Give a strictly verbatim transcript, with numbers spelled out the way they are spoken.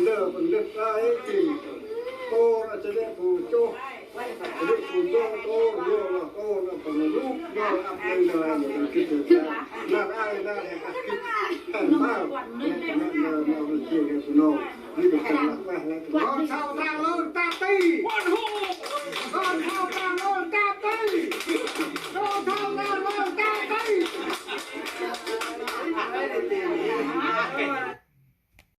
ndơ păng lĕ ai jêng, tô ra chơ lĕ bu chôh, lĕ bu chôh tô, yô lah tô lah păng lŭ, yô lah ăp lĕ ndơ lah ndơ kĭt ndơ, nar ai nar lĕ ăp kĭt, hên mâu, lĕ ndơ mâu lĕ jêng lĕ bu nô, lĕ bu nô, lĕ bu nô.